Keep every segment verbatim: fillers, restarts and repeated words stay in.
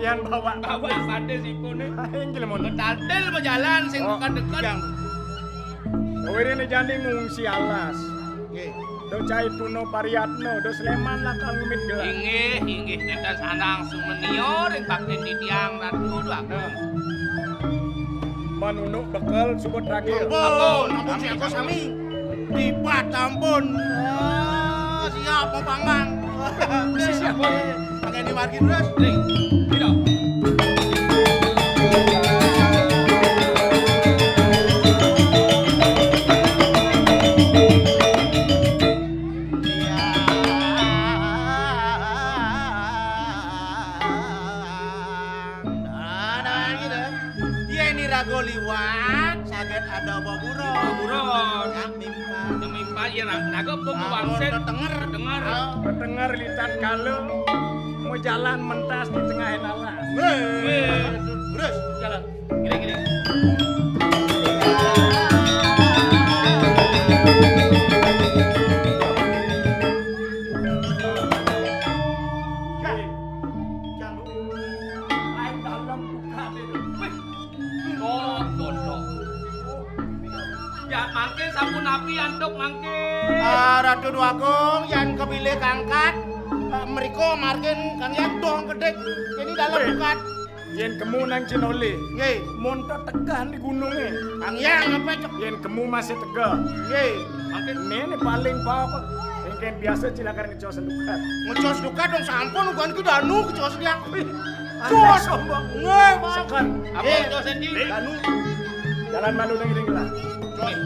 Yang bawa. Bawa pade sipune. Aing jelema. Tadel bejalan sing Oh, deket-deket. Yang. Wiriné jani ngungsi alas. Nggih. Do cai Puno Pariatno, do Sleman lakar ngumit gelah. Inggih, inggih, nénten sanang sumenior ing baktin titiang Ratu Dwagung. Manunuk bekel suba tragil. Ampun, ampun, siapa sami? Tipat, ampun. Ah, siap, mau panggang. Siap, Bang. Pakai di margi terus. Nih, tidak. Nah, nah, gitu. Yén iraga liwat, saged ada beburon. Beburon. Yang mimpah. Yang mimpah, ya, ra-, raga pun Ampun wangsit. Tetenger. Tetenger. Ah. Tetenger litan kala, mau jalan mentas di tengah alas. Wéh. Wéh. Terus. Jalan. Gini, gini. Aing dalem buka. Wih. Oh, bodoh. Ya, mangkin sapunapi antuk mangkin. Ah, Ratu Dwagung, yan kebilih kangkat. Ah, mriko margin kang yan dong gedhe. Ini dalem Weh. Bukan. Yén kemu nang Cinolé. Nggih. Monto tekan di gunungé. Kang Yang apa, Cok? Yén kemu masih tegak. Nggih. Mangkin. Ini paling bawah kok. Mungkin biasa cilakan ngecos dukat. Ngecos dukat dong, sampun, bukan ki danu ngecos dia. Wih, Cos. Anda sombong. Nggih, Mas. Sekan. Apa Nggih. Ngecos, Endi? Danu. Jalan malu nang iring gelah. Cos.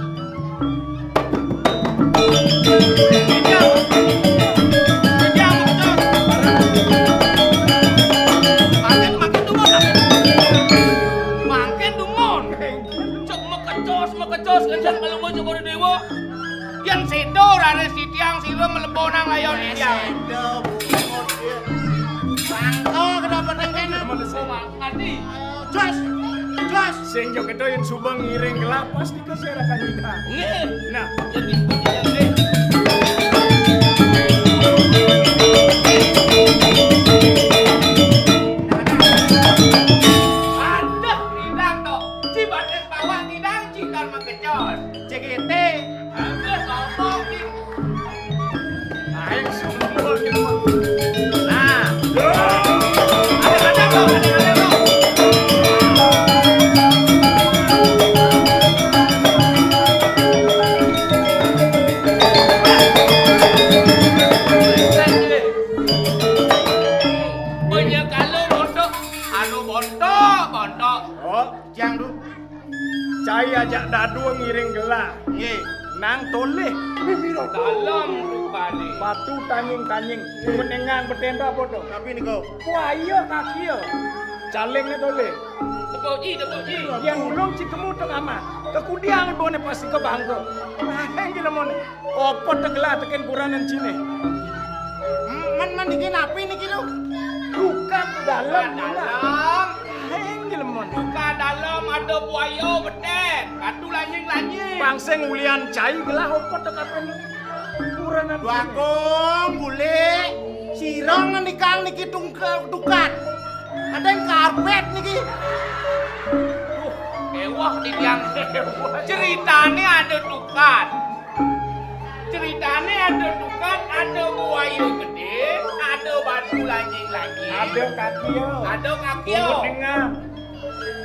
Ijang. Ijang, Cos. Makin, makin dumun, makin. Makin dumun. Cok mekecos, mekecos, ngenjak kalau mau Cokor Dewa. Yang sedo raris titiang sira mlebonang ayon titiang. Sedo bungut, ya. Bangko kedapatan kene. Manusia. Ati. Jos, jos. Sing yo kedo yen suba ngiring gelah pasti keserakan kita. Nggih. Nah, jadi nggih. Aduh, ngidang to. Cibates bawah ngidang, cikal mengkecos. C G T. Aduh, sombong nih. Aing sumpel gitu. Nah. Ada, ada, bro. Ada, ada, bro. Punya kalau rontok, anu bontok, bontok. Oh. Jang, Du. Cai ajak dadu ngiring gelah. Nggih. Nang tolih. Dalem rupane. Batu tanying-tanying. Nggih. Menengan betenda podo. Tapi niku. Buaya kaki ya. Caling ni tolih. Tepuk ji, tepuk ji. Yang ulung cikemu tengah mah. Kekudiang bone pasti kebangga. Nah, yang gila mone. Apa tegelah teken kuranan cine? Hmm, men, men niki napi niki lho? Bukan dalem, dalem. Heng, jelemon. Bukan dalem, ada buaya betet. Katu lanying-lanying. Pangsing ulian cai gelah apa tekapen kuranan cine? Bakung, bule, sirong nikang niki tungke-, tukat. Ada yang karpet niki. Duh, ewah di tiang. Ceritane ada tukat. Ceritane ada tukang, ada buaya gede, ada batu lanying-lanying. Ada kaki ya. Ada kaki ya. Tengah.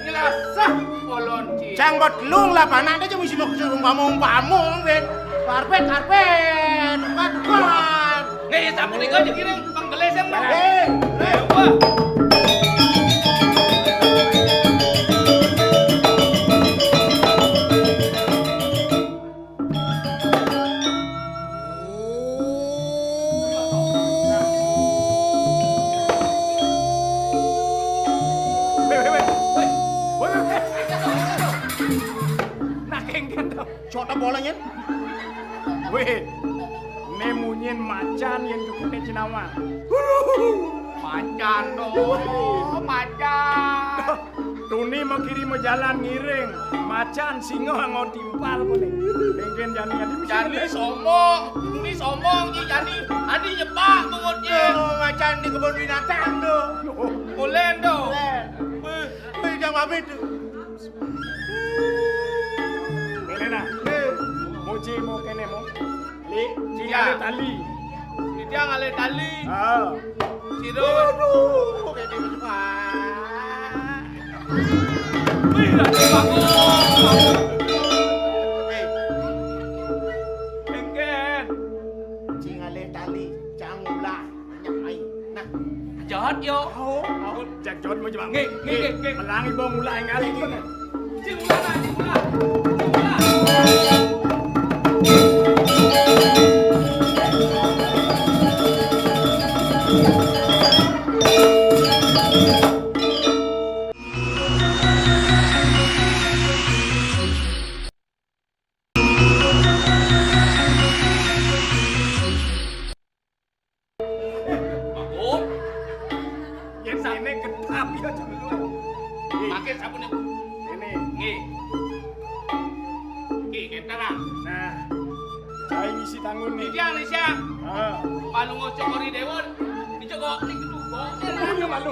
Nyelasah kolon ci. Cang bot lung lah panak dia cuma sibuk suruh kamu umpamu ben. Karpet, karpet, tukar, tukar. Nih, sapu tiga dikirim, penggelis yang mana? Eh, eh. Wah. Wéh, wéh, wéh. Wéh, wéh, wéh. Nah, kéngkén to. Cota bola nyén. Wéh. Né munyin macan yén kepuné cinawang. Macan to, macan. Tuni mau kiri mau jalan ngiring, macan singa mau timpal kuni. Engken jani adi mesti Jani ngene. Sombong, ini sombong ki jani. Adi nyebak bengotnya. Oh, macan di kebun binatang tu. Boleh tu. Boleh. Weh, weh, jangan pamit tu. Kene nah. Eh. Moji mau kene mau. Li, sing Iya. Ada tali. Sing ada tali. Ah. Sira. Aduh, kok kayak gitu. Ah. Wih, ada bagus. Eh. Engken. Sing ada tali, jangan ulah. Banyak air. Nah. Jahat yo. Oh, oh. Jak jot mau jebak. Nggih, nggih, nggih, nggih. Melangi bong ulah enggal iki. Cing ulah, Pak, cing ulah. Cing ulah. Bagus. Yen sine gedap ya, Jul. Pakai sabun itu. Ini. Nggih. Nggih, kentara. Nah. Saya ngisi tanggul nih. Iki Alicia. Ah. Palungo cokori dewon. Dicokok ning ketumbok. Ayo malu.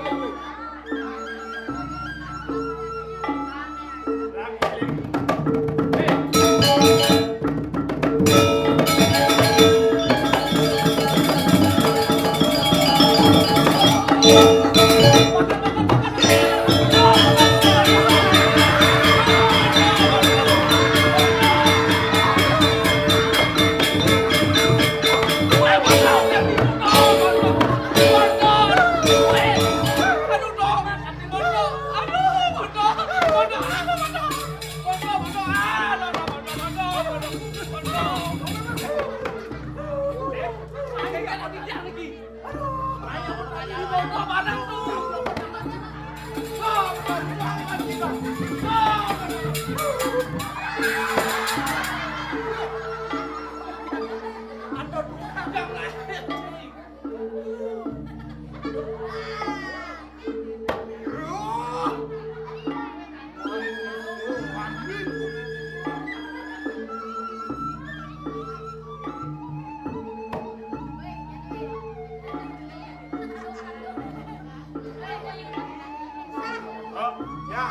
Oh, ya.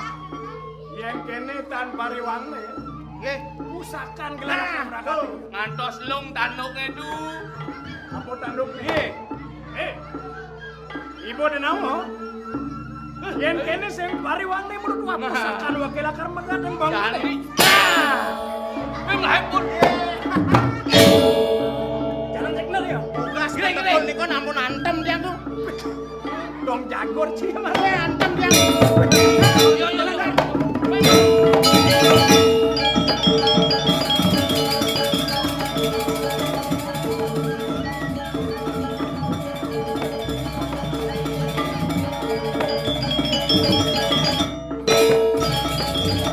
Yen kene tan pariwangne. Nggih. Pusakan gelar Nah, meraka. Ngantos lung tanduk itu. Apa tanduk? Eh, eh. Ibu ada nama? Yen kene sing pariwangne menurut aku Nah. Pusakan wakil akar mengat dan bangun. Jadi. Nah. Wih, melayu pun. Jalan cek bener ya? Tugas Gini, gini. Betul niku nampun antem tiang tuh. Dong jagur sih, Mas. Eh, antem tiang. Yo, yo, yo.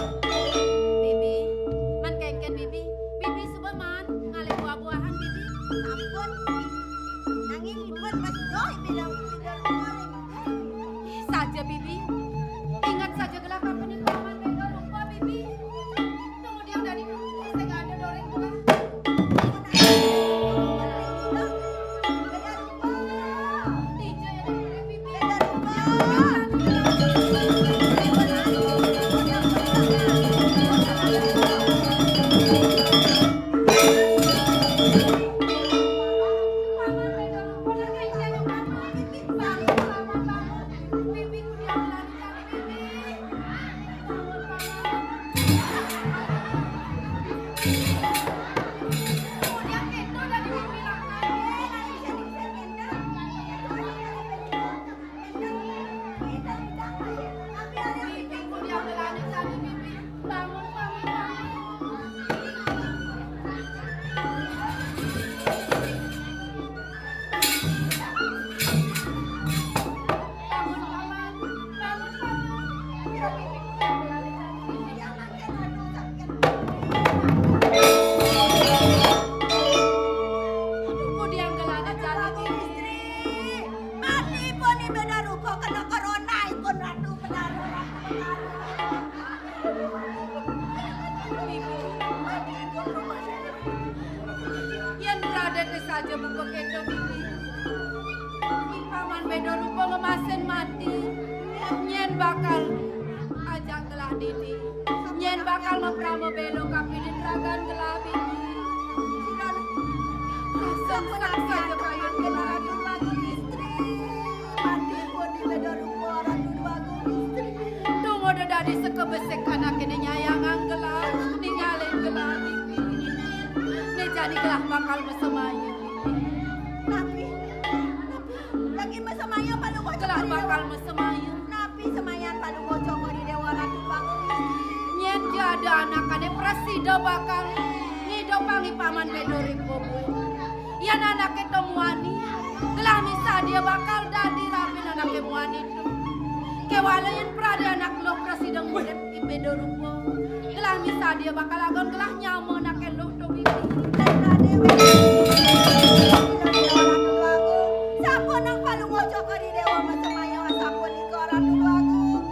Bibi, man kengken Bibi. Bibi suba man ngalih buah-buahan Bibi. Sampun. Nanging ipun wis doi pindah, pindah rumah ring. Ih, saja Bibi. Ingat saja gelah kapan iku aman tega lupa Bibi. Kemudian dari sing ada doring buah. Yén Radén saja buka kéto, Bibi. Paman Béda Rupa ngemasin mati. Nyén bakal ajak gelah dini. Nyén bakal maprama béla kapilin ragan gelah, Bibi. Rasa saja kayun gelah. Mati pun di Béda Rupa, Ratu Déwa Agung istri. Tunggu dadi sekebesik anaké né nyayangang gelah, ningalin gelah, Bibi. Né jani gelah bakal masemaya. Napi? Napi? Lagi masemaya Palungguh Cokor I Déwa? Gelah bakal masemaya. Napi semayan Palungguh Cokor I Déwa, Ratu Déwa Agung? Nyén ja ada anakané prasida bakal ngidupang I Paman Béda Rupa buin. Yén anaké to muani, gelah misadia bakal dadi rabin anaké muani to. Kéwala yén pradé anak luh prasida ngurip I Béda Rupa, gelah misadia bakal anggon gelah nyama anaké luh to, Bibi. Sapunika Palungguh Cokor I Déwa masemaya, sapunika Ratu Déwa Agung.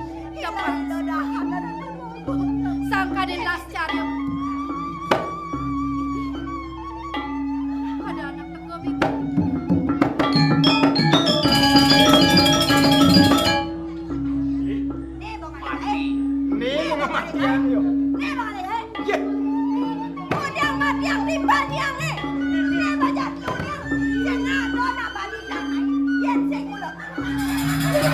Sangkadin las carya. Ada anak teka, Bibi. Né, bang, ada, eh. Né, bang, matian, yo. Né, bang, ada, eh. Yé. Udah matian, tiba tiang, eh. Né, bajak lu, dia. Sing ada nak balik tanah. Yén sing mula. Wéh,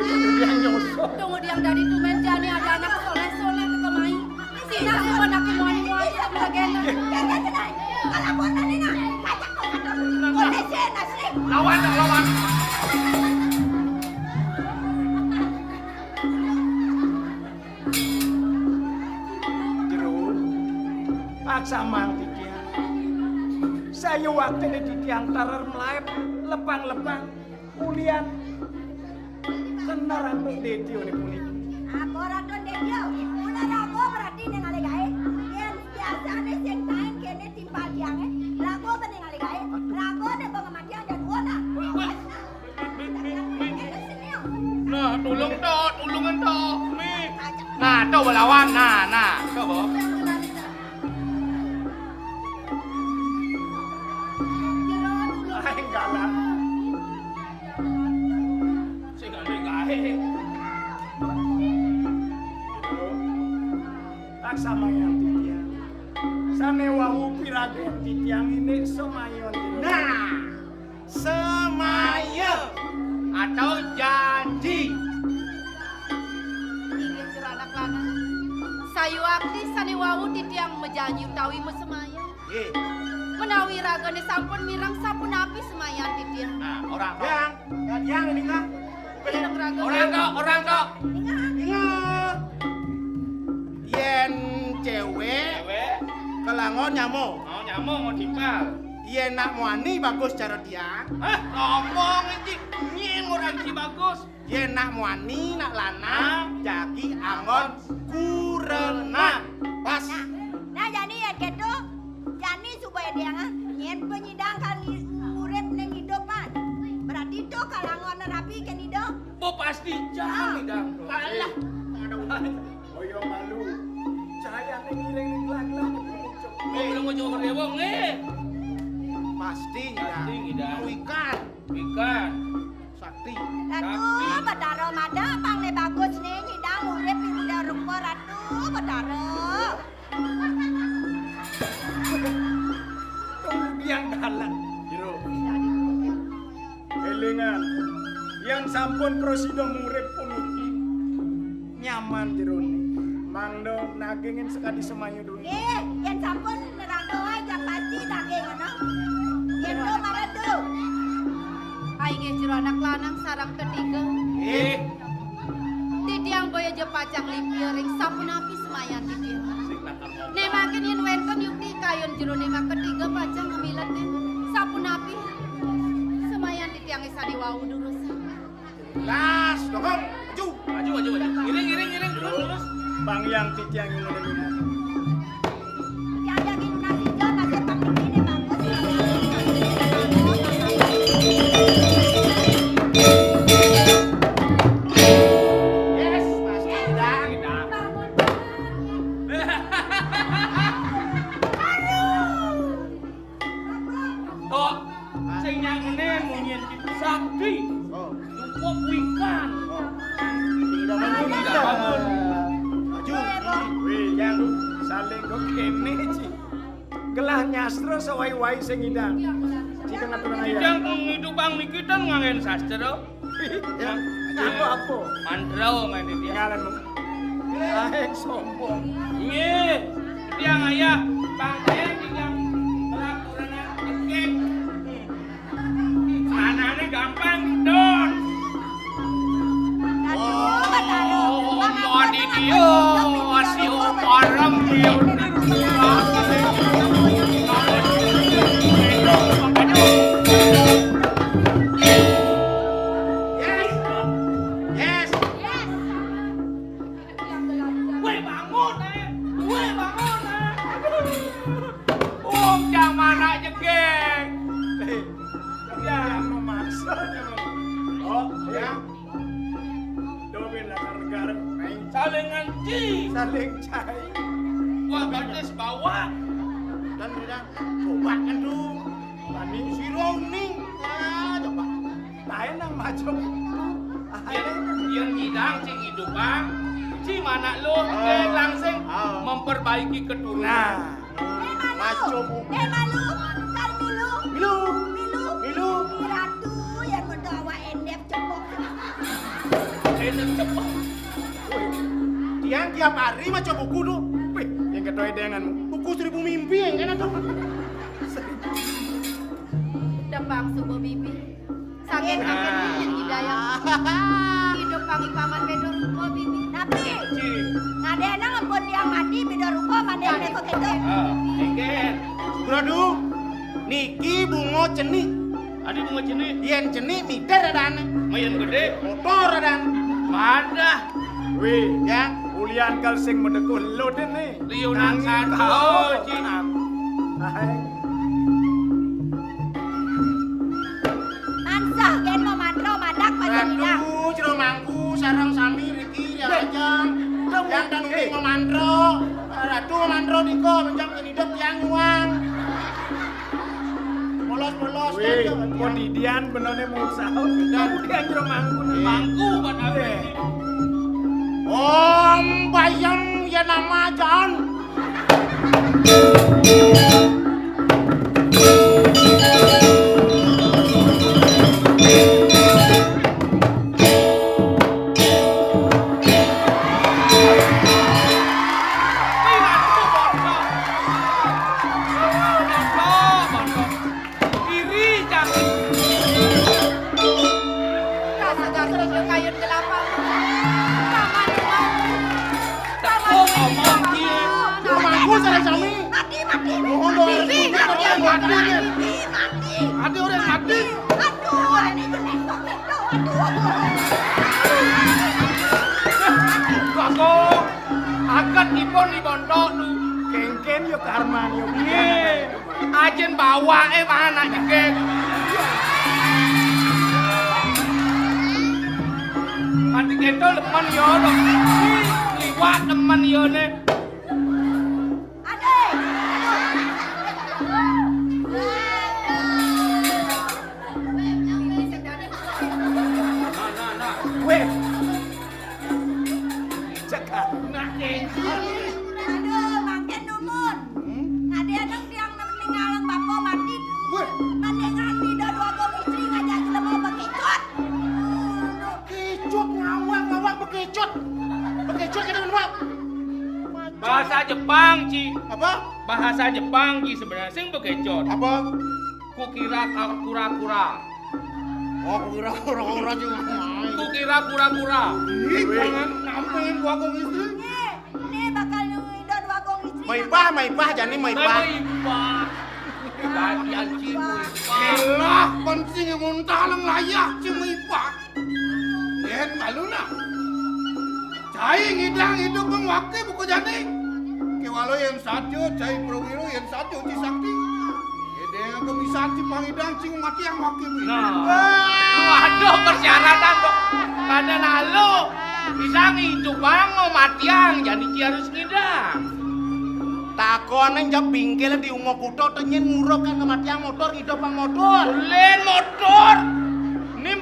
tunggu tiang nyosok. Tunggu tiang dadi tumén jani ada anak soléh-soléh teka mai. Sinah sing anaké muani-muani, lagéna. Kalabuan nani, nah. Kacak kok kata. Kondisi nasi. Lawan, lawan. Jero, aksamang titiang. Sayuwaktiné titiang taler mlaib lepang-lepang. Ulian senar antuk Dédéoné puniki. Apa Ratu Dédéo? Mula raga berarti ning alih gaé. Yén biasané sing kain kéné timpal tiangé, raga ning alih gaé. Raga ning pengematian dan wona. Nah, tulung to, tulungan to, Mi. Nah, to belawan, nah, nah, to, Bo. Aing galak. Sing gaé. Laksamaya titiang. Sané wau piragin titiang indik semaya. Nah, semaya atau janji. Inggih, Jero Anak Lanang. Sayuwakti sané wau titiang majanji utawi masemaya. Nggih. Menawi ragané sampun mireng sapunapi semayan titiang? Nah, ora to. Yang, yang ini kah? Mireng ragané. Ora to, ora to. Ingat. Ingat. Yén cewek, cewek, kelangon nyama. Oh, nyama mau timpal. Yén nak muani bagus cara tiang. Hah, ngomong iki. Nyén ora iki bagus. Yén nak muani, nak lanang, ah, jagi anggon kurenan. Pas. Nah, nah, jani yén kéto, jani suba édéngan, yén panyidang kang urip ning idupan. Berarti to kalangon rabi kén idup. Bo pasti jangan, ah, idang. Kalah. Aduh. Boyo malu. Cahayane ngiring ning gelah-gelah. Bo belum ngucuk dewa nggih. Pasti, pasti, idang. Wikan. Wikan. Sakti. Ratu Betara mada pang né bagus né nyidang urip ing Béda Rupa Ratu Betara. Kemudian dalan. Jero. Élingan, yén sampun prasida ngurip puniki nyaman jerone. Mangda nagingin sakadi semaya. Nggih, yén sampun nerangka waé, ja pasti daging, ngono. Yén to maredu. Ai nggih, Jero Anak Lanang sareng tetiga. Nggih. Titiang boya ja pacang lipia ring sapunapi semayan titiang. Né mangkin yén wénten yukti kayun jerone maketiga pacang kamiletin sapunapi semayan titiang sane wau durus. Las, dokong, maju. Maju, maju, maju. Iring, iring, iring, terus, terus. Bang Yang titiang yang ngene. Yang, yang ini nasi jauh, nasi bang ini bagus. Yes, pasti dah. Sawai-wai sing ngidang. Sing ngaturang ayah. Ngidang ngidupang niki ten nganggén sastra. Ya, nganggo apa? Mantra nganggén dia. Ngalanmu. Ae sombong. Nggih. Tiang ayah, pangkén ingkang nglaturana jegég. Anané gampang, Don. Oh, mati dia, masih parem, ya. Yes. Yes. Weh, bangun, eh. Weh, bangun, eh. Wong jam anak jegég. Ya, memaksa. Oh, ya. Dobin lakar negara. Saling ngenci. Saling cai. Wah, batis bawa. Dan bilang, coba kan tuh. Bani sira uning. Ah, coba. Tae nang maca buku. Yén, yén ngidang sing ngidupang, sing anak lu, ah, yén langsung, ah, memperbaiki keturunan. Nah. Eh, malu. Maca buku. Eh, malu. Kal milu. Milu. Milu. Milu. Ratu yang udah awak endep cepok. Endep cepok. Wih, tiang tiap hari maca buku tuh. Wih, yang ketua edengan. Buku seribu mimpi yang kena tuh. Depang subuh bibi. Saking, nah, akan bikin hidayah. Hidup pangipaman beda rupa, Bibi. Tapi, ngadéna ngempun tiang mati, beda rupa, mandé, ah, neko kéto. Ah, engkén. Sugradu, niki bunga cenik. Adi bunga cenik. Yén cenik, miter adané. Mayan gedé. Motor adané. Madah. Wih, ya, ulian kal sing medekuh lo déné. Liunan satu, Ji. Hai. Tansah gén mamantra madak pajanina. Ratu, jero mangku, sareng sami riki, Ratu, yang ajeng. Ratu, yang dan eh, uning mamantra. Ratu mamantra nika, menjang yen hidup tiang nyuwang. Polos-polos, wih, kan, ya, podidian benerné mau usaha. Dan aku dianjur mangku, iya, mangku, buat apa? Iya. Om Bayam ya nama Jan. Iri, jangan. Rasa-rasa kayun kelapa. Paman, Paman. Tepuk omong, Ki. Mangku sareng sami. Mati, mati. Mohon doa restu, mati, mati, mati. Mati, mati. Ati orang mati. Aduh, ini jelek kok, aduh. Kakong, akat ipun di bontok tu. Kéngkén yo karman yo. Nggih. Ajén bawaké mah anak jegég. Mati kéto lemen yo to. Liwat lemen yo né. Adé. Nah, nah, nah. Wéh. Cekak. Nah, éngkén. Aduh, mangkén dumun. Hmm? Ngadéna tiang nem ningalang bapa mati. Wéh. Ngadéna Ida Dwagung Istri ngajak jelema bekicut. Kicut ngawak, ngawak bekicut. Bekicut kada menua. Bahasa Jepang, Ci. Apa? Bahasa Jepang, Ci, sebenarnya sing bekicut. Apa? Kukira ka-, kura-kura. Oh, kukira kura-kura juga. Kukira kura-kura. Ih, jangan sampai gua kok istri. Nih, nih bakal nyuidot wakong istri. Maipah, maipah, jani maipah. Maipah. Bagian cimu ipah. Elah, penting yang muntah lang layah, cimu ipah. Yén malu nah. Cai ngidang hidup bang wake buku jani. Kéwala yén saja cai prawira yén saja uci sakti. Yén dé kebisan ci pangidang cing matiang wake bui. Nah. Waduh, persyaratan kok. Kada lalu. Bisa ngidupang mau matiang, jani ci harus ngidang. Takoné jam bingkil di ungo kuto tenyén nguruk kan kematian motor, ngidupang motor. Lén motor. Nim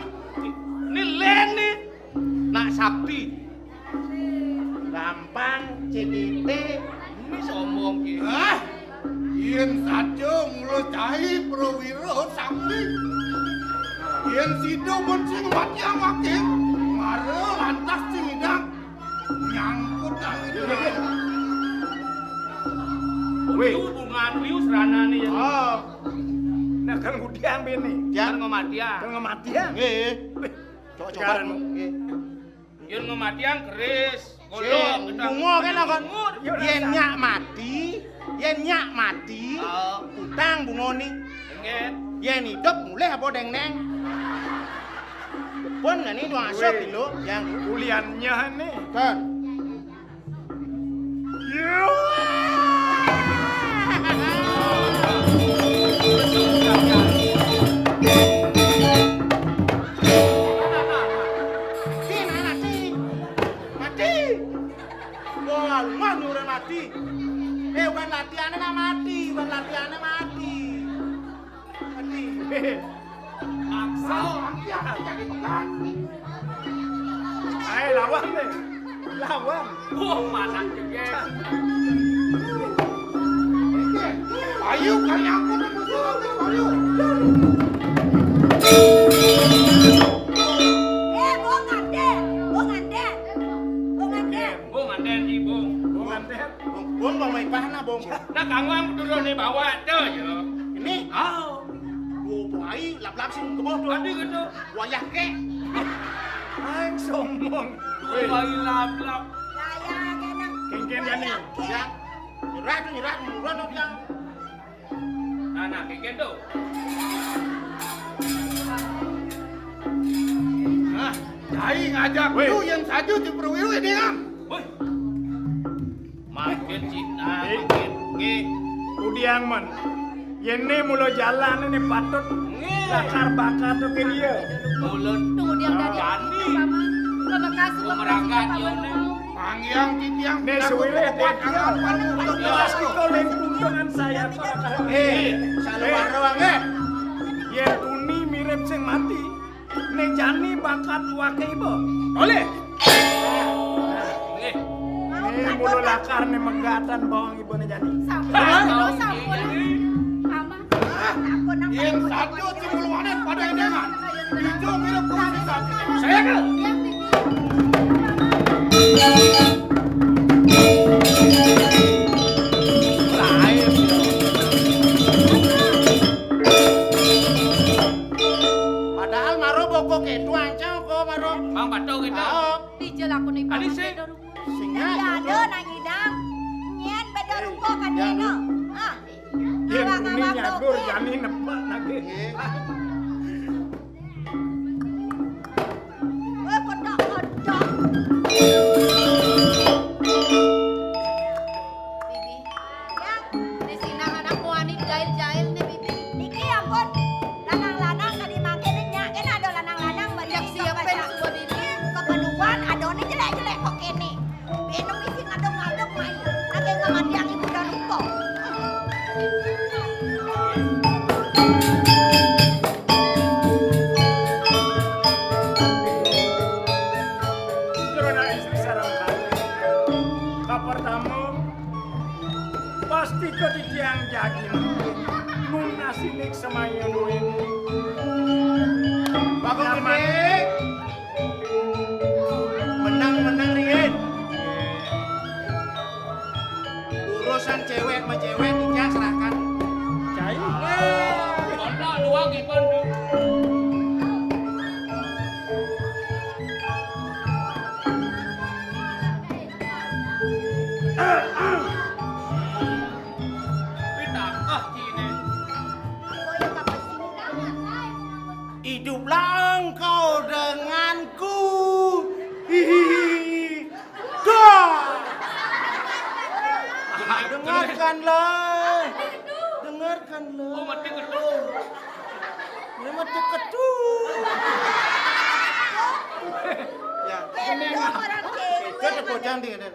Ni lén ni. Nak sakti. Gampang, C D T. Ini sombong ki. Hah? Yén saja mula cai prawira sami. Yén sida mesti matiang waké, mara lantas sing idang nyangkut tangi. Wéh. Hubungan liu seranané ya. Ah. Nah, kan ngudiang béné. Kan ngamatiang. Kan ngamatiang. Nggih. Wéh. Coba-coba. Nggih. Yén ngamatiang keris, golok, sing kita bunga kena kon. Bunga. Yén nyak mati, yén nyak mati, utang bungoni. Nggih. Yén idup mulih apa deng neng? Pun ngene dua asuh kilo yang uliannya nih. Kan. Mati. Wah, lumah nyuruh mati. Eh, bukan latihannya nak mati, bukan latihannya mati. Mati. Maksa. Ayo lawan deh. Lawan. Wah, mana juga. Ayo, kali aku musuh, ayo. Eh, Bung Anden, Bung Anden, Bung Anden. Bung Anden, Ji, Bung. Bung Anden. Bung, Bung, Bung, main pahana, Bung. Nah, kamu yang dulu nih bawa tuh, ya. Ini? Oh. Dua buah lap-lap sing keboh tuh. Tadi gitu. Wayah ke. Aing sombong. Woi. Wayah lap-lap. Wayah ke nang. Kéngkén jani. Ya. Nyerah tuh, nyerah, murah dong yang. Nah, nah, kéngkén tuh. Nah, cai ngajak. Woi. Tuh yang saju di perwiru ini kan. Woi. Makin cinta, makin nggih. Kudiang men. Yéné mula jalan ini patut lakar bakat tuh ke dia. Mulut. Tunggu dia dari Jani. Paman. Paman kasih merangkat, Paman Yone. Manggiang titiang. Nih suwile dia. Paling untung dengan saya. Eh, salah warung, eh. Yén tuni mirip sing mati. Né jani bakat waké iba. Oleh. Nggih. Né mula lakar né megatan bawang iba né jani. Sampun, sampun. Mama. Sampun, sampun. Yén satu cemuluhané pada endangan. Pintu mirip kumis. Saya ke. Lain. Padahal maro boko kéto ancang ko maro. Mang Bato kéto. Dijel aku nih. Sing ada nang idang. Nyén beda rupa kan dino. Ah. Yén ini nyadur jani nebak lagi. Wah, kodok-kodok. Bibi. Ya. Né sinah anak muani jail-jail né, Bibi. Niki ampun. Lanang-lanang tadi maké né nyak, kéné ada lanang-lanang. Yang siapin semua, Bibi. Kepeduan adoné jelék-jelék kok kéné. Beno misi ngadep-ngadep main. Lagi ngamatiang ibu dan engkau. Jero anak istri sareng kali. Kapertama, pasti ke titiang jagi. Nun asinik semaya duit. Bagong gedé. Menang-menang riin. Urusan cewek sama cewek Ica serahkan. Cai. Kontol luang ipun. Pitangkah cine. Hiduplah engkau denganku. Hihihi. Dah. Dengarkanlah. Dengarkanlah. Oh, mati ketu. Ini mati ketu. Ya, ini. Kita bocah nih, ada.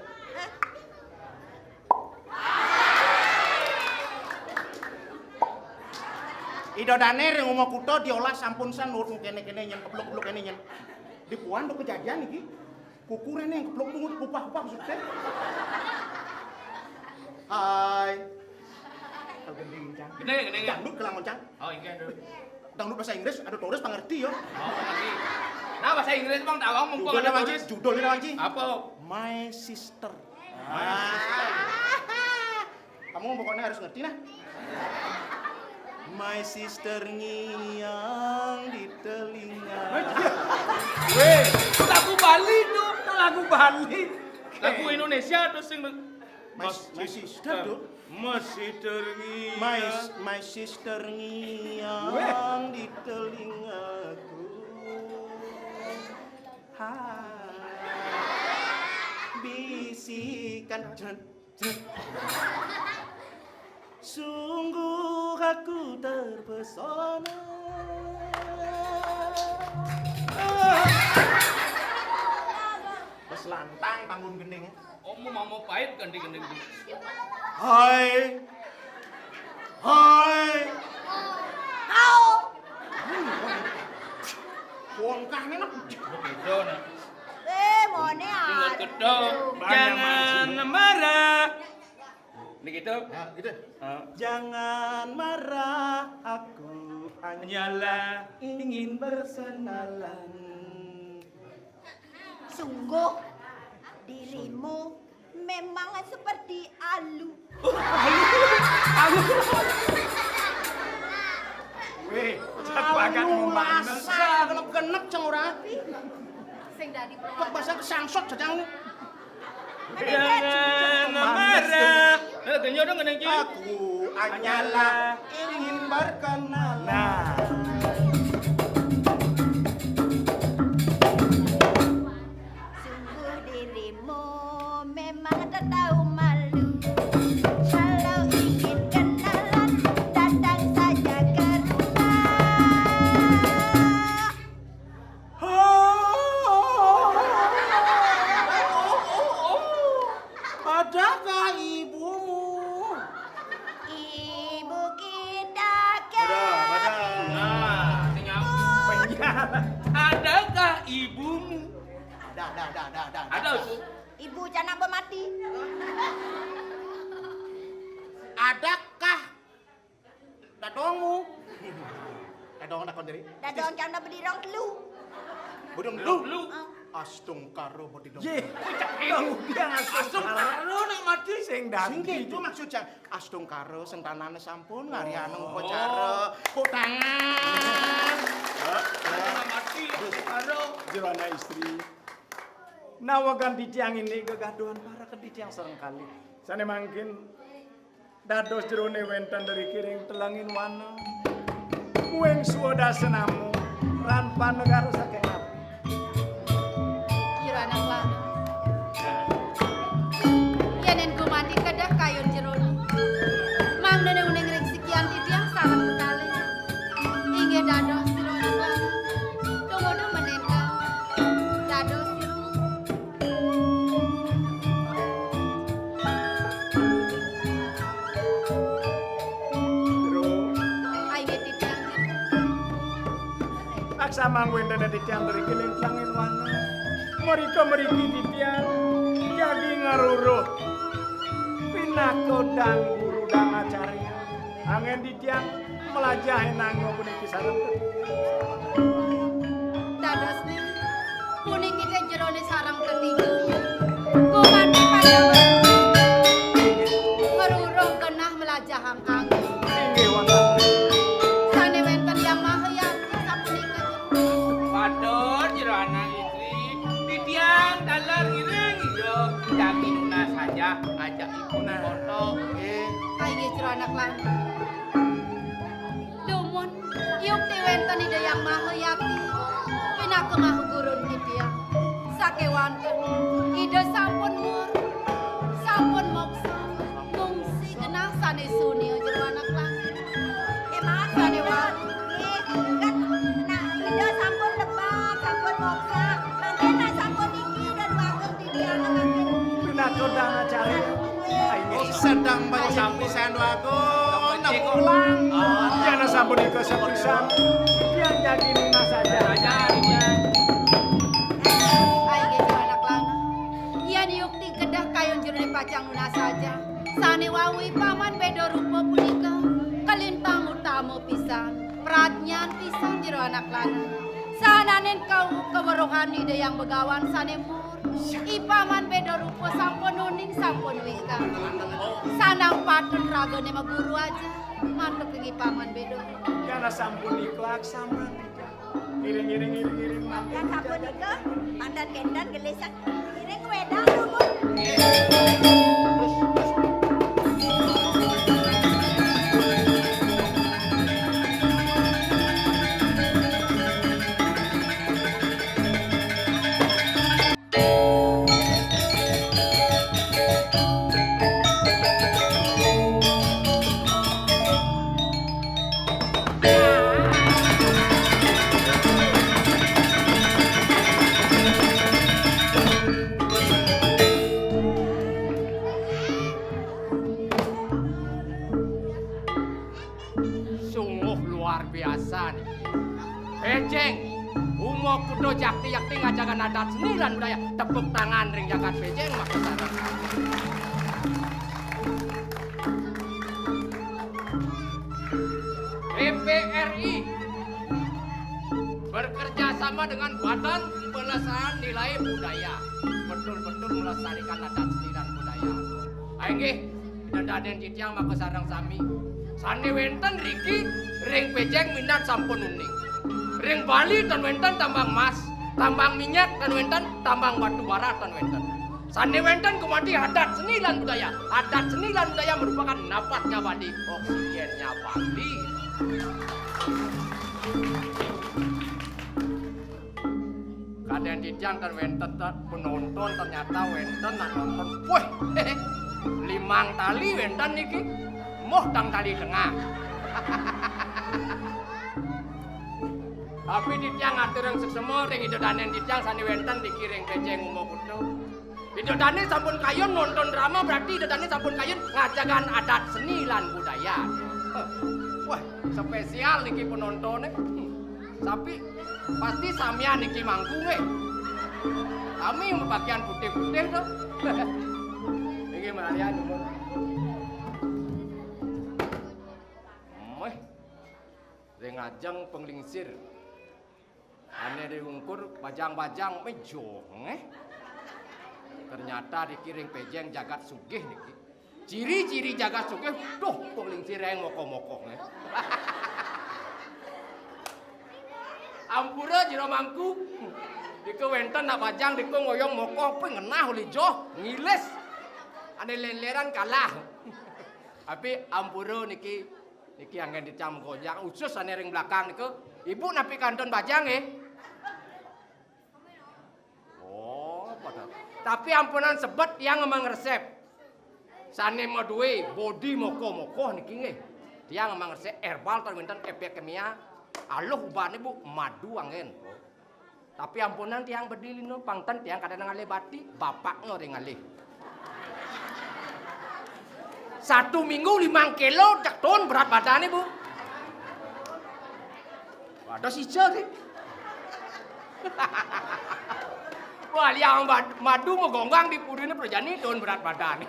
Ida dané ring uma kuta diolah sampun san urut kéné-kéné nyén, kepluk-kepluk kéné nyén. Di puan do kejadian iki. Kukuréné kepluk bungut kupah-kupah maksudnya. Hai. Gending, Cang. Gending, gending, ya? Dangdut kelamun, Cang. Oh, inggih, Nduk. Dangdut bahasa Inggris, ada turis pangerti, ya. Oh, ngerti. Nah, bahasa Inggris, Bang, tawang mumpung ada turis. Judulnya, Cang. Apa? My Sister. My Sister. Kamu pokoknya harus ngerti, nah. My sister ngiang di telinga. Weh, lagu Bali tuh, lagu Bali. Lagu Indonesia tuh sing My, my sister tuh. My sister ngiang. My, my sister ngiang di telingaku. Ha. Bisikan. Sungguh aku terpesona. Wes lantang panggung gending. Omu mau pahit ganti gending dulu. Hai. Hai. Hao. Wong kah ini, nak? Beda, nak. Eh, mone. Tinggal gedhe. Jangan marah. Ini gitu? Nah, gitu. Ah. Jangan marah, aku hanyalah ingin berkenalan. Sungguh dirimu memang seperti alu. Alu. Alu. Weh, alu banget. Genep-genep, Cang, ora. Sing dadi bahasa kesangsot, Cang. Jangan marah. Eh, genyo dong, ngeneng, Ci. Aku hanyalah ingin berkenalan. Nah. Sungguh dirimu memang tak tahu malu. Kalau ingin kenalan, datang saja ke rumah. Adakah ibumu? Ibu kita. Nah, sing nyambung. Adakah ibumu? Dah, dah, dah, dah, dah. Ada, Bu. Ibu jana mati. Adakah dadongmu? Dadong takon diri. Dadong jana bedirong telu. Bedirong telu? Telu. Ah. Astungkara bedirong. Ye. Kang Udiang astungkara. Astungkara nak mati sing dadi. Sing gitu maksud Cang. Astungkara sing tanane sampun ngaryanang upacara. Tepuk tangan. Nak mati astungkara. Jero anak istri. Nawegan titiang ini gegaduhan para ke titiang sareng kalih. Sane mangkin dados jerone wenten derikiring telenging wana. Kuing swadas namu ran panegara saking ati. Jero anak lanang. Yen en gumanti kedah kayun jerone. Mangdene uning ring sikian titiang sareng kekalih. Inggih dados jero anak lanang. Tumuju menentan. Dados jero. Jero. Ai, nggih, titiang, nggih. Laksamana wenten titiang mriki ing telenging wana. Mrika mriki titiang jagi ngaruruh pinaka dang guru dang acarya. Anggen titiang mlajah enang puniki sareng. Dados niki, puniki te jerone sareng tetiga. Gumanti pada ngruruh genah mlajahang anggon. Inggih wonten. Sane wenten Yang Maha Yati sapunika. Patur jero anak istri, titiang taler ngiring iya, jagi nunas saja ajak ipun foto. Nggih. Ai, nggih, jero anak lanang. Dumun, yukti wenten Ida Yang Maha Yati, pinaka maha gurun titiang. Sakewanten, Ida sampun mur, sampun moksa, ngungsi genah sane sunia jero anak lanang. Emang sane wa-, nggih, kan, nah, Ida sampun lebat, sampun moksa, mangkin nak sampun niki Ida duaken titiang mangkin. Pinaka dang acarya. Sedang banyak pisan wagung, nemu pulang. Jana sapunika sepisan, yang jagi nunas saja. Ai, nggih, anak lanang. Yen yukti kedah kayun jerone pacang nunas saja. Sané wau I Paman Béda Rupa punika kalintang utama pisan, pradnyan pisan jero anak lanang. Sahananing kau kaweruhan Ida Hyang Begawan sané mur, I Paman Béda Rupa sampun uning, sampun wéka. Sandang patut ragané maguru aja, mantuk ing I Paman Béda Rupa. Yan sampun iklak sama. Ngiring, ngiring, ngiring, ngiring. Mangga sapunika, mandan kénten gelisang. Ngiring wedang, Runggu. Sungguh luar biasa niki. Béjéng, Uma Kuda jakti-jakti ngajagang adat seni lan budaya. Tepuk tangan ring jagat Béjéng, maka sareng. B P R I bekerja sama dengan Badan Pelestarian Nilai Budaya. Betul-betul melestarikan adat seni dan budaya. Ah, inggih, Ida dané titiang maka sareng sami. Sané wénten riki ring Béjéng minab sampun uning. Ring Bali tan wénten tambang emas, tambang minyak tan wénten, tambang batu bara tan wénten. Sané wénten gumanti adat seni lan budaya. Adat seni lan budaya merupakan napasnya Bali, oksigennya Bali. Kadén titiang ten wénten, ten penonton, ternyata wénten nak nonton. Wéh, limang tali wénten niki. Moh tang tali tengah. Tapi titiang ngaturang suksma ring Ida dané titiang sané wénten niki ring Béjéng Uma Kuda. Ida dané sampun kayun nonton drama, berarti Ida dané sampun kayun ngajagang adat seni lan budaya. Wah, spesial niki penontoné. Tapi pasti samian niki mangku nggih. Sami mapakian putih-putih to. Niki mararian umur. Méh. Ring ajeng panglingsir. Ané diungkur bajang-bajang mejo, nggih. Ternyata niki ring Béjéng jagat sugih niki. Ciri-ciri jagat sugih, duh, panglingsir ring mokoh-mokoh, nggih. Ampura jero mangku. Diku wénten nak bajang, diku ngoyong mokoh, ping ngenah uli joh, ngilis. Ané lén-lénan kalah. Tapi ampura niki Niki anggén titiang menggonjang, usus sané ring belakang niku. Ibu napi kantun bajang nggih? Oh, pada. Tapi ampunang sebet tiang emang resep. Sané madué bodi mokoh-mokoh niki nggih. Tiang emang resep herbal tan wénten efek kimia. Aluh ubané, Bu, madu anggén. Tapi ampunang tiang bedi lino, pang ten tiang kadén ngalih bati, bapakné ring ngalih. Satu minggu limang kilo, cek turun berat badané, Bu. Waduh, sija, sih. Wah, liang bad-, madu magonggang di puriné prajani turun berat badané.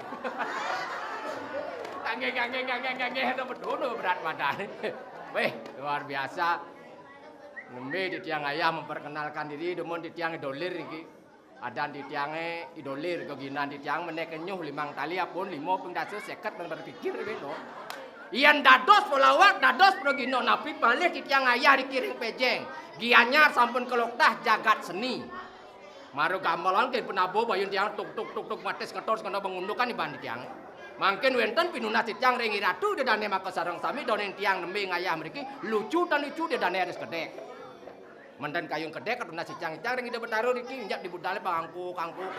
Kanggé, kanggé, kanggé, kanggé, ada bedono berat badané. Wéh, luar biasa. Nembé titiang ayah memperkenalkan diri, dumun titiang I Dolir niki. Adan titiangé I Dolir, geginan titiang menék nyuh limang tali, apun lima ping dasa séket men berpikir beno. Yén dados pelawak, dados pragina, napi malih titiang ayah niki ring Péjéng. Gianyar sampun kaloktah jagat seni. Mara gamelan ké penabo bayun tiang tuk tuk tuk tuk matis ngetos kena bengundukan iban tiang. Mangkin wénten pinunas titiang ring iratu ida dané maka sareng sami doning tiang nembé ngayah mriki lucu tan lucu ida dané harus kedék. Menten kayun kedék katunas titiang, titiang ring Ida Betara niki njak di budalé pangangkuk-angkuk.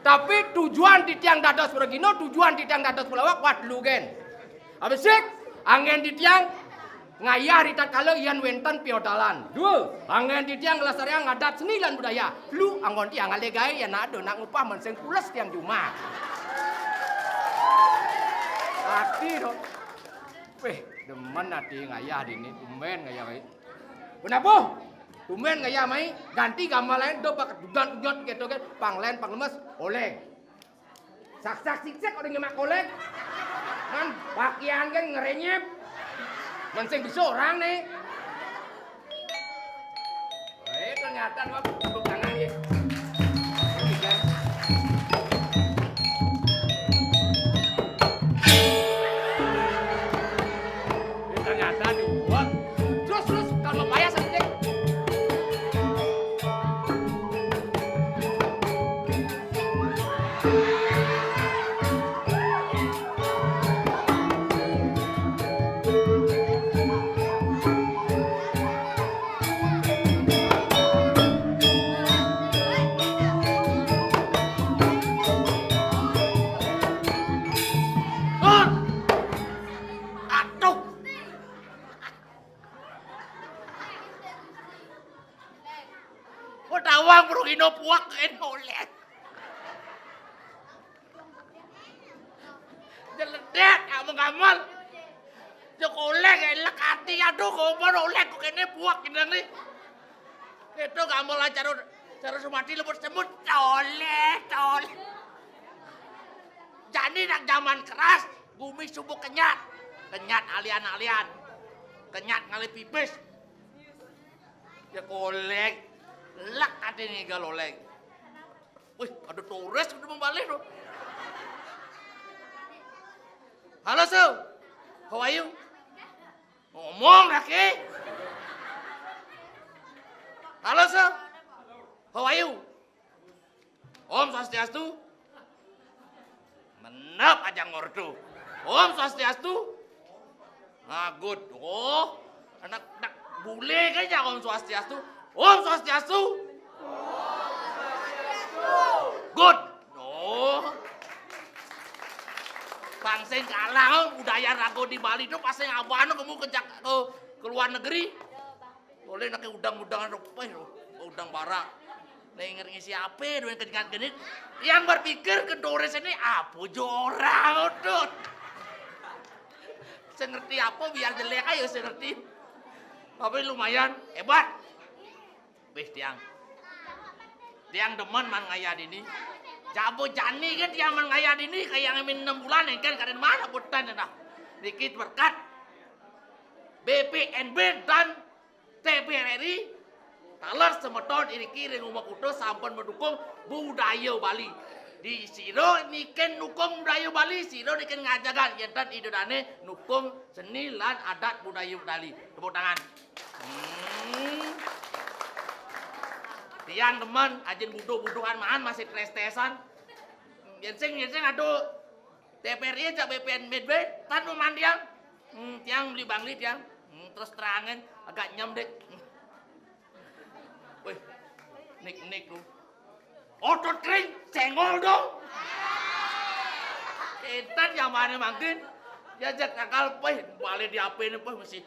Tapi tujuan titiang dados pragina, tujuan titiang dados pelawak, wah telu gén. Abisik, anggén titiang ngayah ritatkala yén wénten piodalan. Dua, anggén titiang nglestariang adat seni lan budaya. Telu, anggon tiang ngalih gaé yén ada nak ngupah men sing pules tiang jumah. Ati to. Wéh, demen ati ngayah dini, tumbén ngayah mai. Kenapa? Tumbén ngayah mai, ganti gamelan, do pakai dudan-dudan kéto kan, pang lén, pang lemes, oleng. Sak-sak sik-sik orang nyemak kolek. Man, pakaian kan ngerenyep. Man sing bisa orang nih. Eh, ternyata gua tepuk tangan ya. Ternyata dibuat. Terus, terus, kalau bayar sedikit. Aduh. Kok tawang bro ino puak en oleh. Jeledet, kamu gamal. Jok oleh, elek hati, aduh, kompor oleh, kok kene puak gendang nih. Itu gamal lah, cara, cara sumati lembut semut, toleh, toleh. Jadi nak zaman keras, bumi subuh kenyat. Kenyat alian-alian. Kenyat ngalih pipis. Ya kolek. Lek hati nih kalau oleh. Wih, ada Torres udah membalik loh. Halo, Su. How are you? Ngomong, laki. Halo, Su. How are you? Om Swastiastu. Menep aja ngordu. Om Swastiastu. Nah, good. Oh, anak, anak bule kayaknya Om Swastiastu. Om Swastiastu. Good. Oh. Bang sing kalah, oh, budaya rago di Bali tuh pas sing abana kamu ke, Jak-, ke, ke luar negeri. Oleh nake udang-udangan rupa itu, udang bara. Nek ngerti siapa duwe kenyat genit? Yang berpikir ke Dores ini apa jorang, udut. Saya ngerti apa biar jelek aja saya ngerti. Tapi lumayan hebat. Wis tiang. Tiang demen man ngayah dini. Jabo jani kan tiang man ngayah dini kayak ngamin enam bulan kan kadang mana butan dah. Dikit berkat B P N B dan T V R I, taler semeton iriki ring Uma Kuta sampun mendukung budaya Bali. Di sira niken nukung budaya Bali, sira niken ngajagan yen ten Ida Dane nukung seni lan adat budaya Bali. Tepuk tangan. Hmm. Tiang demen, ajin buduh-buduhan maan masih tres-tresan. Yen sing, yen sing aduh T P R I jak B P N B B, tan memandiang. Hmm, tiang beli Bangli tiang. Hmm, terus terangan agak nyem dek. Hmm. Wih, nik-nik lu. Otot kering, senggol dong. Entan yang mana mangkin? Ya jak akal, wih, balik di apa ini, wih, mesti.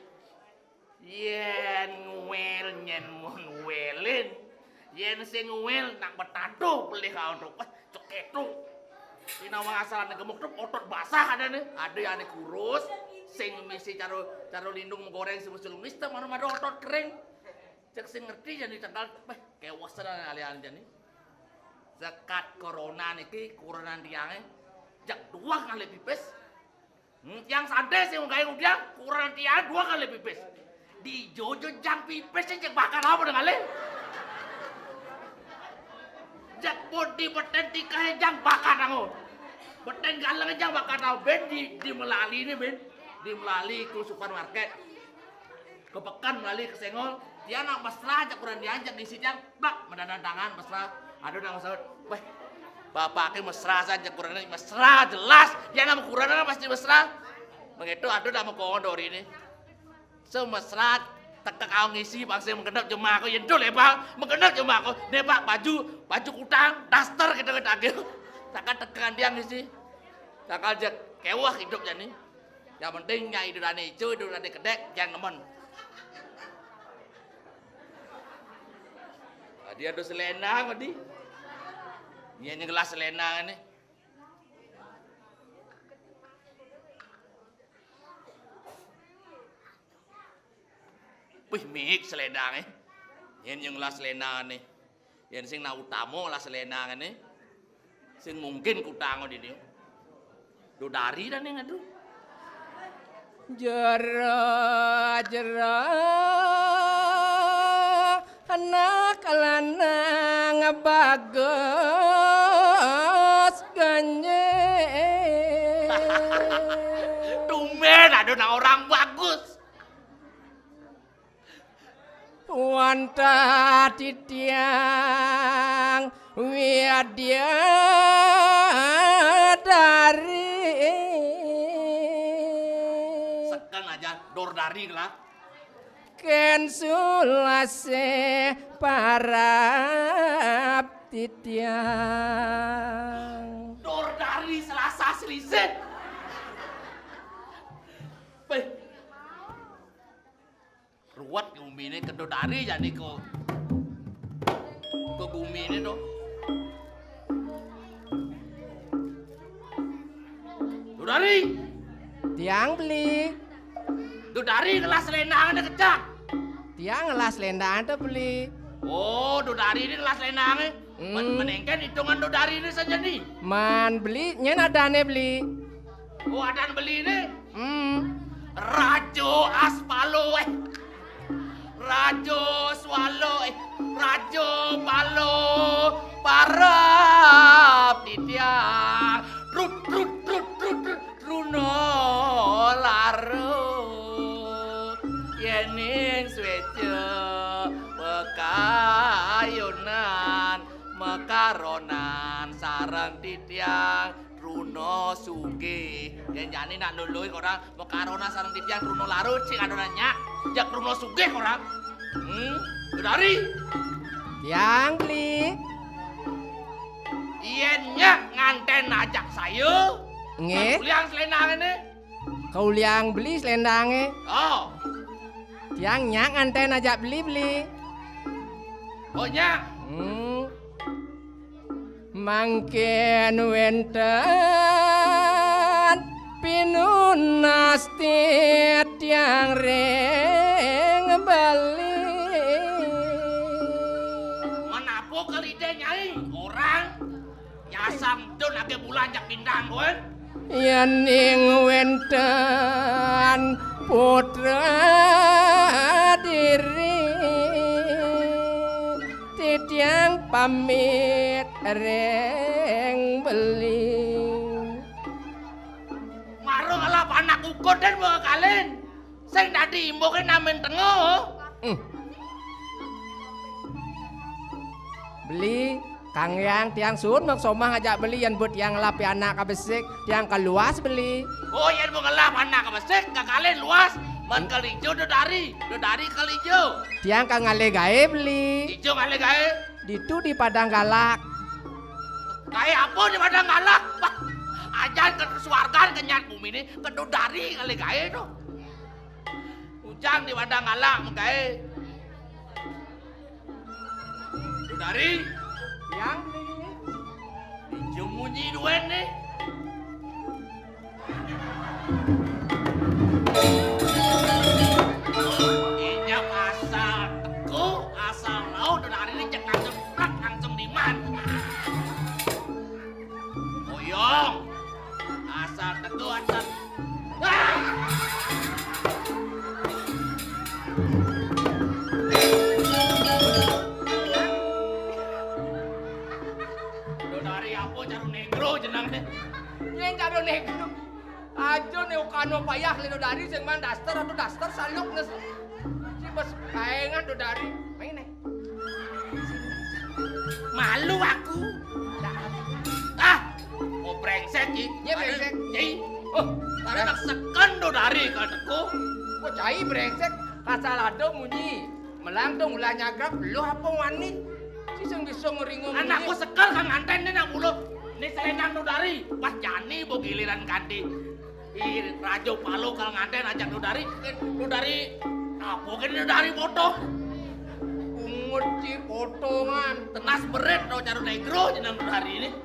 Yen ngwel nyen mun ngwelin. Yen sing ngwel nak betado pelih kau tu. Wah, cek ketu. Ina wong asalane gemuk tu otot basah ada nih. Ada yang ane kurus, sing misi caro, caro lindung menggoreng sing mesti lumis, mana ada otot kering. Cek sing ngerti jadi tegal, wah, kewasan alih-alih jani. Zakat corona niki, corona tiange, jak dua kali pipis. Hmm, tiang santai sih, wong kaya ngudiang, kurang tiang dua kali pipis. Di Jojo jang pipis sih, cek bakar apa dengan le? Jak bodi beten tikahe jang bakar ango. Beten galeng jang bakar tau. Ben di, di Melali ini, Ben. Di Melali ke supermarket. Ke pekan Melali ke Senggol. Dia nak mesra jak kurang diajak di sijang. Bak, mendandan tangan mesra. Aduh, nak mesra. Weh, bapak ke mesra saja kurang ini. Mesra jelas. Dia nama kurang pasti mesra. Begitu, aduh, nama kondor ini. Semesra teka kau ngisi bangsa mengenal jemaah kau yentul ya, Pak. Mengenal jemaah kau. Nih, Pak, baju, baju kutang, daster kita ke tagih. Takkan tekan dia ngisi. Takkan aja kewah hidup jadi. Yang penting nyai dudane ijo, dudane kedek, yang nemen. Tadi ada selendang tadi. Iya, ini gelas selendang ini. Wih, mik selendange. Yen yang lah selendange. Yen sing nak utama lah selendange. Sing mungkin kutang dini. Dodari dah ning, aduh. Jero, jero, anak lanang bagus ganyeng. Tumben ada nak orang bagus. Wantah titiang widyadari. Seken aja, dordari lah. Ken sulase parab titiang. Dordari selasa selisih. Beh. Ruwet gumine, kedodari jani ko. Ko gumine to. Dodari. Tiang beli. Dodari ngelah selendangane kecak. Tiang ngelah selendang to beli. Oh, dodari ini ngelah selendangane. Hmm. Men-, menengken hitungan dodari ini saja nih. Man beli, nyen adane beli. Oh, adan beli ini. Hmm. Rajo Aspalo, eh. Rajo Swalo, eh. Rajo Palo, parab titiang. Trut, trut, trut, trut, trut. Truna larut, yening sweca mekayunan, mekaronan sareng titiang Truna sugih. Yen jani nak nulungi orang mekaronan sareng titiang Truna larut, sing adonan nyak, jak Truna sugih orang. Hmm, Dodari. Tiang beli. Yen nyak nganten ajak saya. Nggih. Kuliang selendang ini. Kauliang beli selendange. Oh. Tiang nyak nganten ajak beli-beli. Oh, nyak. Hmm. Mangkin wenten pinunas titiang ring beli. Menapa kalide, Nyai? Orang nyasang dun ake bulan jak bintang kowe. Yening wenten putra diri, titiang pamit ring beli. Marung ngelap anak ukud dan bawa kalin. Sing dadi imbuke namen tengo. Hmm. Beli, Kang Yang, tiang sun mek somah ngajak beli yen but tiang ngelap anak kabesik, tiang kaluas beli. Oh, yen mau ngelap anak kabesik, kakalin luas. Man kalijo Dodari, Dodari kalijo. Tiang kangale gae beli. Ijo ngale gae. Ditu di Padang Galak. Gae apa di Padang Galak? Wah, ajan ke suargan kenyat bumi ini, ke Dodari ngale gae to. Ujang di Padang Galak menggae. Dodari. Yang beli. Ijo munyi duwen nih. Inya asal teko, asal laut, Dodari ini cek langsung plak, langsung diman. Oyong. Asal teko, asal. Ah! Dodari apa, Caru Negro jenenge? Yen Caru Negro. Aja ne ukano payah le Dodari sing man daster atau daster saluk nes. Si bes kaengan Dodari. Main, eh. Malu aku. Ah, oh, brengsek, Ci. Iya, brengsek. Ci. Oh, ada nak seken Dodari ka teko. Kok cai brengsek? Asal ada munyi. Melang dong ulah nyagrap, lu apa wani? Si sing bisa ngeringung. Anakku sekel kang nganten nih nak mulu. Ini selendang Dodari. Wah, jani bo giliran ganti. Ih, Raja Palo kal nganten ajak Dodari. Dodari, apa kene Dodari foto? Ungut ci potongan. Tenas berit no Caru Negro jeneng Dodari ini.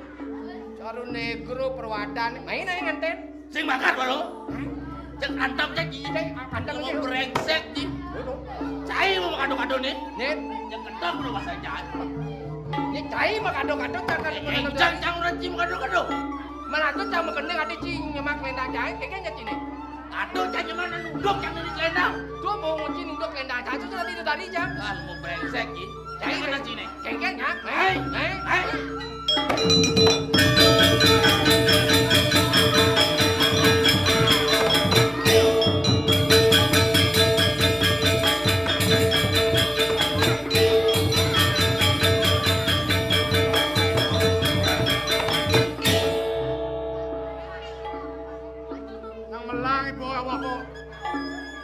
Caru Negro perwatan. Main aja nganten. Sing makan Palo. Hmm? Cek antam cek, iya, cek antam. Mau aja. Brengsek, Ci. Betul. Cai mau kado-kado nih. Nih. Cek kentok mau bahasa jahat. Ini cai mau kado-kado, cakar mau kado. Cang, cang, orang Ci mau kado. Cang magending ati ci nyemak lendang cai, kengkeng cai cine. Aduh, cai nyemak nunduk cang di lendang. Tuh mau nguci nunduk lendang cai, susah tadi itu tadi cang. Ah, mau brengsek, Ci. Cai mana cine? Kengkeng, ya? Hei, hei, hei. Nang melah iba awak ko.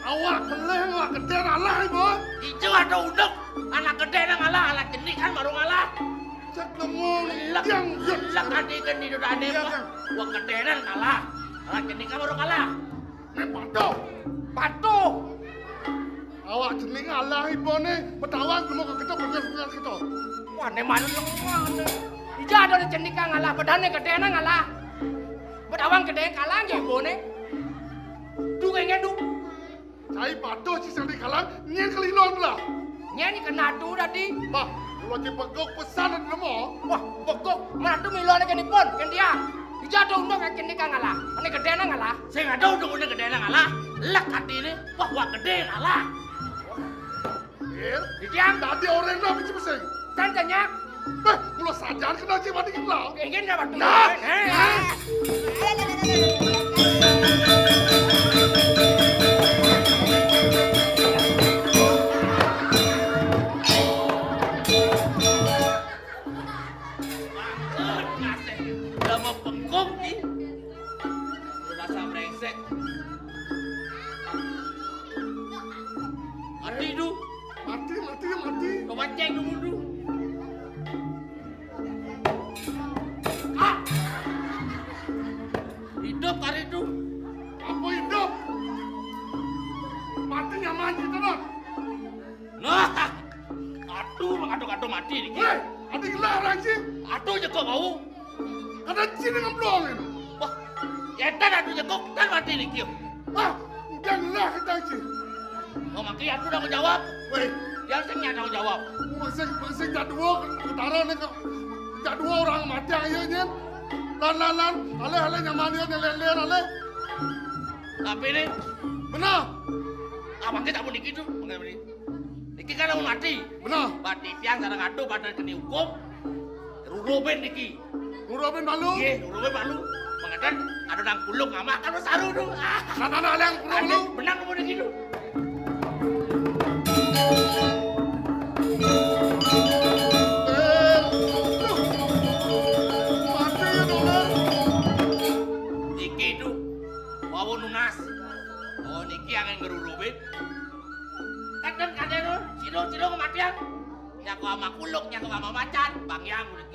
Awak melah, awak gedé alah iba. Ijo ada uduk, anak gedé nang alah, anak cenik kan baru ngalah. Cek nemu lek, yang lek adi geni dodane. Iya, Bang. Wah gedé nang kalah, anak cenik kan baru kalah. Nek patuh. Patuh. Awak cening alah ibane, betawan nemu ka kita, bekas-bekas kita. Wah, ne manut lemah ne. Ija ada ne cening kang alah, bedane gedene ngalah. Betawan gede kalah je ibane. Du kenge du. Cai patuh ci sing dikalang, nyen kelilon lah. Nyen kena du dadi. Bah, kalau ci pegok pesan nemu. Wah, pegok, mana tu milo ne kene pon, ken dia. Ija ada undang kene kang alah, ane gedene ngalah. Sing ada undang-undang gedene ngalah, lek atine, wah, wah gede ngalah. Iya. Iki ang dadi orang dah biji pesing. Kan tanya. Beh, mula sajan kena cik mati kena. Ingin dah batu. Nah. Udah mau pengkong nih. Udah dasar brengsek. Mati du. Mati, mati, mati. Kau banceng du mundu. Ah! Hidup hari tu. Apa hidup? Mati nyaman kita dah. Nah, aduh, aduh, aduh mati ni. Weh, ada gelar anjing. Aduh, je kau bau. Kada cina ngemplongin. Wah, ya tan aduh je kau tan mati ni kio. Ah, udah lah kita anjing. Kau maki aku tanggung jawab. Weh, dia sing tanggung jawab. Masih masih jadwal ketara ni kau. Jadwal orang mati ayo nyen. Lan lan lan, ale ale nyaman dia nyeler ale. Tapi ni benar. Abang kita pun dikit tu, pakai beri. Niki kan lamun mati. Benar. Berarti tiang sareng atuh pada kena hukum. Rurobin niki. Rurobin malu. Iya, rurobin malu. Mengatakan ada nang kuluk ngamah kan saru tu. Ah. Nah, nah, nah, yang rurobin malu. Benang mau niki tu. Eh, tuh. Mati ya, Dolar. Niki tu. Bawa nunas. Oh, niki akan ngerurubin. Kadang kadang tu, cilo cilo kematian. Nyaku ama kuluk, nyaku ama macan, bang yang udah.